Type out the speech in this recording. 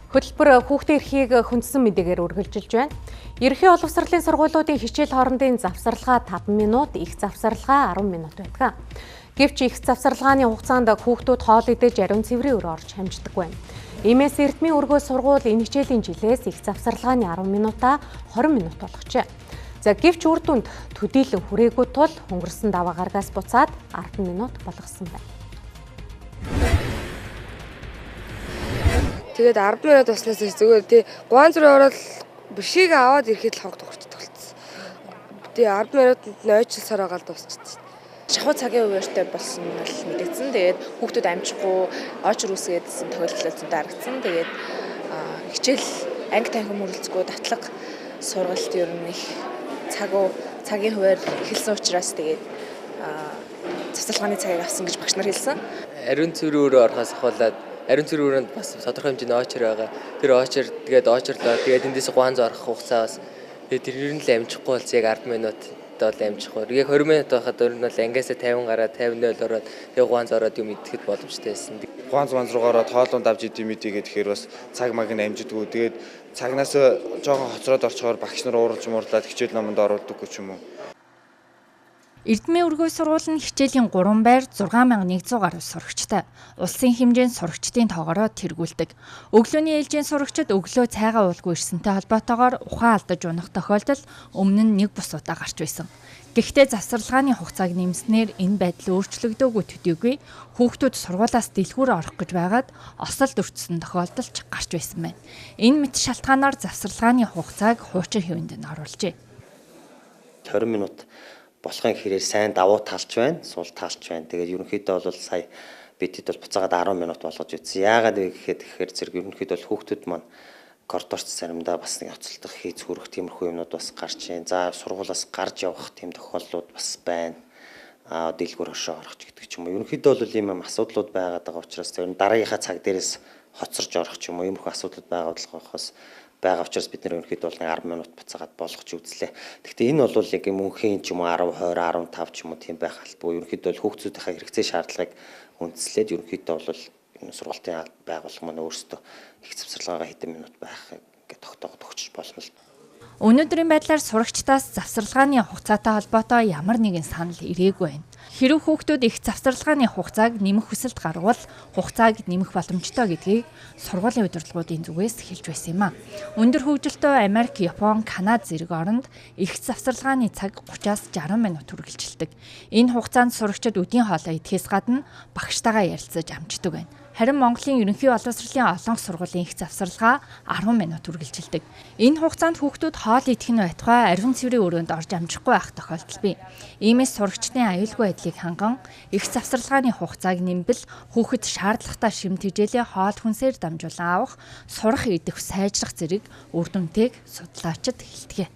Хөтөлбөр хүүхдийн эрхийг хүндсэн мэдээгээр үргэлжилж байна. Ерөнхий боловсролын сургуулиудын хичээл хоорондын завсарлагаа 5 минут, их завсарлагаа 10 минут байдаг. Гэвч их завсарлагын хугацаанд хүүхдүүд хоол идэж ариун цэврийн өрөө орж хамждаг байна. Иймээс Эрдмийн өргөө сургууль энэ хичээлийн жилээс их завсарлагын 10 минутаа 20 минут болгожээ. За гэвч үр дүнд төдийлөн хүрээгүй тул хөнгөрсөн даваа гаргаас буцаад 10 минут болгосон байна. Тэгээд 10 минут болсноос зүгээр тий гуан зүрх ороод бишийг аваад ирэхэд л хоног тохирчдаг болчихсон. Тий 10 минутанд нь ойчилсаар байгаа л дуусчихсан. Шахуу цагийн хуваарьтай болсон нь л мэдэгдсэн. Тэгээд хүүхдүүд амжихгүй очор үсгээдсэн тохиолдол зөндөө харагдсан. Тэгээд хичээл анги танхим мөрөлцгүй давтлага сургалт ер нь их цагийн хуваар эхэлсэн учраас тэгээд завсарлагын цагийг авсан гэж багш нар хэлсэн. Ариун цэврийн өрөө орохоос ахуулаад ариун цэврийн өрөөнд бас тодорхой хэмжээний очор байгаа. Тэр очор тэгээд очорлоо. Тэгээд эндээс гуанз орох хугацаа бас тэгээд тэр ер нь л амжихгүй болсон яг 10 минут бол амжихгүй. Яг 20 минут байхад ер нь бол ангиасаа 50 гараад 50 ороод тэгээд гуанз ороод юм идэхэд боломжтой байсан. Гуанз манз руу ороод хоолунд авч идэм мэдээ гэхээр бас цаг маг нь амжидгүй. Тэгээд цагнаас жоохон хоцроод орчхоор багш нар ууралж муурлаад хичээл номонд оруулдаггүй ч юм уу. Эрдмийн өргөө сургууль нь хичээлийн 3 байр 6100 гаруй сурагчтай. Улсын хэмжээнд сурагчдын тоогоороо тэргүүлдэг. Өглөөний ээлжийн сурагчид өглөө цайгаа уулгүй ирсэнтэй холбоотойгоор ухаан алдаж унах тохиолдол өмнө нь нэг бус удаа гарч байсан. Гэхдээ завсарлагын хугацааг нэмснээр энэ байдал өөрчлөгдөөгүй төдийгүй хүүхдүүд сургуулиас дэлгүүр орох гэж байгаад осолд өртсөн тохиолдол ч гарч байсан байна. Энэ мэт шалтгаанаар завсарлагын хугацааг хуучин хэвэнд нь оруулжээ. 20 минут болохын хэрээр сайн давуу талч байна, сул талч байна. Тэгээд ерөнхийдөө бол сая бидэд бол буцаагаад 10 минут болгож үзсэн. Яагаад вэ гэхэд тэгэхээр зэрэг ерөнхийдөө бол хүүхдүүд маань коридорт заримдаа бас нэг оцолдох, хийц хүрэх тиймэрхүү юмнууд бас гарч байна. За сургуулиас гарч явах тийм тохиолдлууд бас байна. Дэлгүүр хошоо орох ч гэдэг ч юм уу. Ерөнхийдөө бол ийм юм асуудлууд байгаад байгаа учраас тэр дараагийнхаа цаг дээрээс хоцорж орох ч юм уу иймэрхүү асуудлууд байгаа болохоос байгаа учраас бид нэр ерөнхийдөө бол 10 минут буцаагаад болгож үзлээ. Гэхдээ энэ бол яг юм мөнхийн ч юм уу 10, 20, 15 ч юм уу тийм байх албагүй. Ерөнхийдөө бол хүүхдүүдийнхээ хэрэгцээ шаардлагыг үндэслээд ерөнхийдөө бол энэ сургалтын байгууллага маань өөрсдөө их завсарлагаагаа хэдэн минут байх ингээд тогтоогод өгч болно л. Өнөөдрийн байдлаар сурагчдаас завсарлагын хугацаатай холбоотой ямар нэгэн санал ирээгүй байна. Хэрв хүүхдүүд их завсарлагын хугацааг нэмэх хүсэлт гарвал хугацааг нэмэх боломжтой гэдгийг сургуулийн удирдлагуудын зүгээс хэлж байсан юм а. Өндөр хөгжилтэй Америк, Япон, Канада зэрэг оронд их завсарлагын цаг 30-аас 60 минут үргэлжилдэг. Энэ хугацаанд сурагчид үдийн хоолоо идэхээс гадна багштайгаа ярилцаж амждаг байна. Харин Монголын ерөнхий боловсролын олонх сургуулийн их завсарлага 10 минут үргэлжилдэг. Энэ хугацаанд хүүхдүүд хоол идэх нь байтугай ариун цэврийн өрөөнд орж амжихгүй байх тохиолдол бий. Иймээс сурагчдын аюулгүй байдлыг ханган их завсарлагын хугацааг нэмбэл хүүхэд шаардлагатай шим тэжээлээ хоол хүнсээр дамжуулан авах, сурах идэх, сайжрах зэрэг үр дүнтэйг судлаачид хэлдэг.